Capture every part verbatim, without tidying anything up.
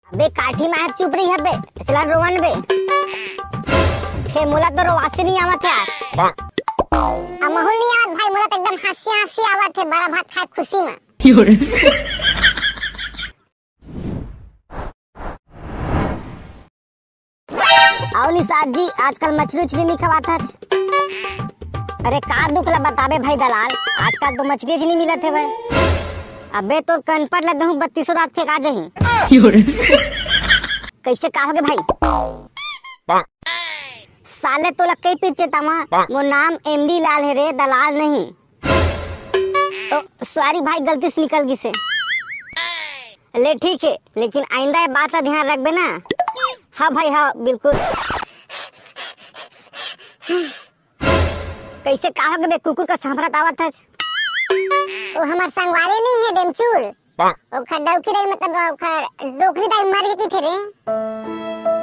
अबे काठी मार, चुप रही हबे, चला रोवन बे। हे मोला तो रोवासे नहीं आवत यार। अमहुल नहीं आवत भाई, मोला तो एकदम हंसी हंसी आवत हे, बड़ा भात खाए खुशी में। अउ निषाद जी, आजकल मछली उछली नहीं खवात हच? अरे का दुख ला बताबे भाई दलाल, आजकल तो मछली ही नहीं मिलत हे भाई। अबे तोर कनपट ला दहूं बत्तीसों दांत फेंका जाही। कैसे का होगे भाई? साले तोला कई पीर चेतावा, मोर नाम एमडी लाल हे रे, दलाल नहीं। तो सॉरी भाई, गलती से निकल गिसे। ले ठीक हे, लेकिन आइंदा ये बात का ध्यान रखबे ना। हाँ भाई, हाँ, बिल्कुल। कैसे का होगे बे, कुकुर का सांभरत आवत हच? वो हमर संगवारी नहीं हे डेमचूल, ओखर डौकी दाई, मतलब ओखर डोकरी दाई मर गे कहिथे रे।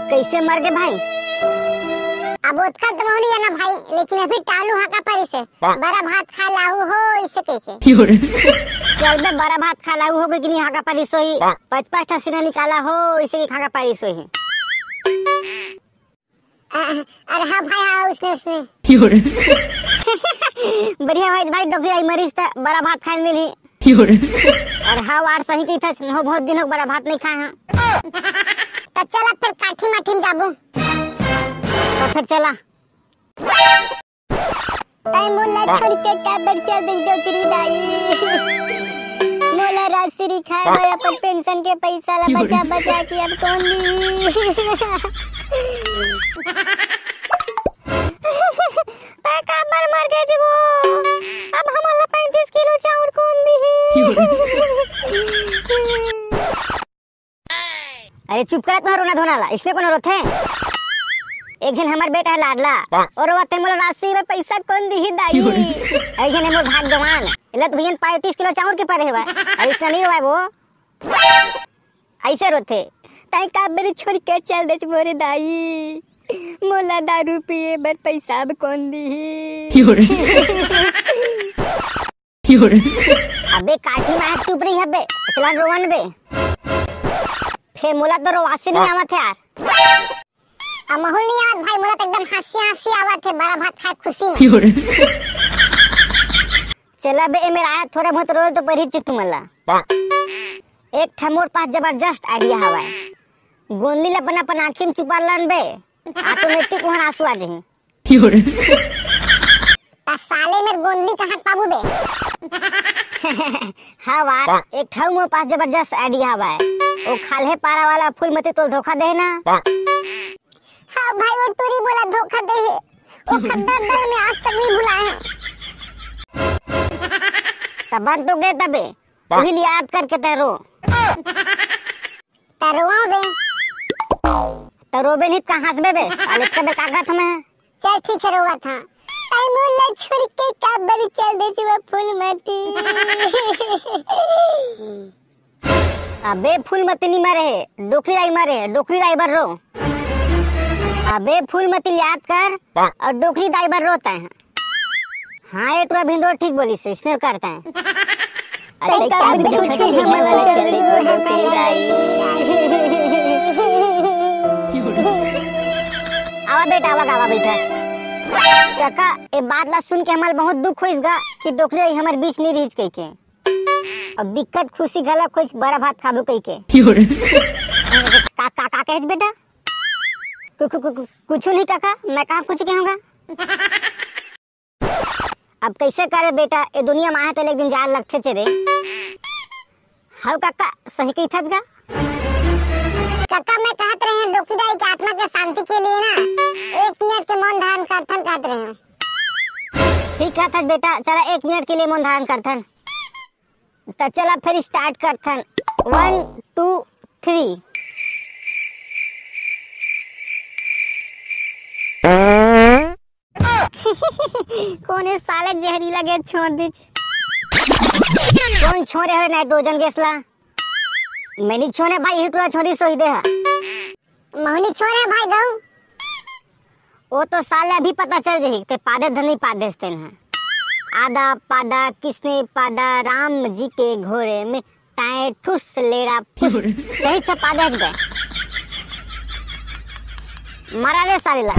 कैसे मर गे भाई? अब ओतका तो नहीं जाना भाई, लेकिन अभी टालू हाका परिस हे, बड़ा भात खा लाहू हो, इसे कह के। चल बे, बड़ा भात खा लाहू हो कि नहीं हाका परिस होही, पाँच पाँच ठा सीना निकाला हो, इसे की हाका परिस होही। अ-, अरे हाँ भाई, हाँ, उसने, उसने। बढ़िया भाई, भाई, डोकरी दाई मरिस त बड़ा भात खाए मिली। अरे हाँ, वार सही कहिथस, महूं बहुत दिन हो बड़ा भात नहीं खाए हंव। त चला फिर काठी माठी में जाबो। त फिर चला। तैं मोला छोड़ के काबर चल दे डोकरी दाई? मोला राजश्री खाए बर अपन पेंशन के पैसा ला बचा बचा के अब कौन दी? तैं काबर मर गे जीवो? अब हमन ला पैंतीस किलो चाउर कौन दिही? अरे चुप करत ना, रोना धोना ला, इसने कोनो रोथे? एक झन हमर बेटा हे लाडला, और रोवत हे, मोला राशि में पैसा कौन दिही दाई? एक झन हे मोर भाग्यवान, एला तो भैया पैंतीस किलो चाउर के परे हेवय, अरे इसने नहीं रोवाय वो, ऐसे रोथे। तैं काबर छोड़ के चल देच मोरे दाई, मोला दारू पिए बर पैसा अब कौन दिही? अबे काठी मार, चुप रही हबे, चला रोवन बे। फेर मोला तो रोवासे नहीं आवत हे यार। अमहुल नहीं आवत भाई, मोला तो एकदम हंसी हंसी आवत हे, बड़ा भात खाए खुशी में। चला बे, ए मेर आया, थोड़ा बहुत रोए तो पर ही चित्त मला। एक ठा मोर पास जबरदस्त idea हवय। गोंदली ल अपन, अपन आँखी में चुपा लन बे, automatic वहाँ आंसू आ जाही। त साले मेर गोंदली कहाँ पाबू बे? हाँ वार, एक ठा मोर पास जबरदस्त idea हवय। ओ खाल्हे पारा वाला फूलमती तोल धोखा दे ना। हाँ भाई, वो टूरी मोला धोखा दे हे। वो खद्दर दल में आज तक नहीं भुलाए हैं। तब बन तो गए तबे। उही ल याद करके तैं रो। तैं रोवा बे। तैं रोबे नहीं त कहाँ हंसबे बे? साले तबे का कहत हमें? चल ठीक है, रोवा था। तैं मोला छोड़ के काबर चल दे जुआ फूलमती। अबे फूलमती नहीं मरे हे, डोकरी दाई मरे हे, डोकरी दाई बर रो। अबे फूलमती ल याद कर और डोकरी दाई बर रो तैं। हाँ, ए टुरा भिंदो ठीक बोलिस, इसने करता है। अरे, तब तब झूठ के झूठ के हमला हमला चल चल रही हो, हो, हो, तेरी दाई। आवा बेटा, आवा, आवा बेटा। काका, ए बात ला सुन के हमला बहुत दुख होइस गा कि डोकरी दाई हमर बीच नहीं रहिस कहिके। अब बिकट खुशी घला कोई बड़ा भात खाबो कहिके। का, का, का कहेस बेटा? कु-, कु-, कु-, कु-, कुछ नहीं काका, मैं कहाँ कुछ कहूँगा। अब कैसे करे बेटा, ये दुनिया में आए तो एक दिन जाए लगथे चे रे। हव काका, सही कहिथस गा। काका, मैं कहत रहे हैं, डोकरी दाई के आत्मा के शांति के लिए ना, एक मिनट के मौन धारण करथन कहत रहे हैं। ठीक कहथस बेटा, चला एक मिनट के लिए मौन धारण करथन। त चला फिर start करथन। One, two, three। कोने साले जहरीला गैस छोड़ दिस? कौन छोड़े हरे नाइट्रोजन गैस ला? मैं नहीं छोड़े भाई, हिटुआ छोड़ी सोई दे है। महूं नहीं छोड़े भाई गऊ। वो तो साले अभी पता चल जाही, ते पादे धन नहीं पादे तेन है। आदा पादा किसने पादा राम जी के घोड़े में, ताए ठुस लेड़ा फुस। यही छपा दे बे। मरा रे साले ला।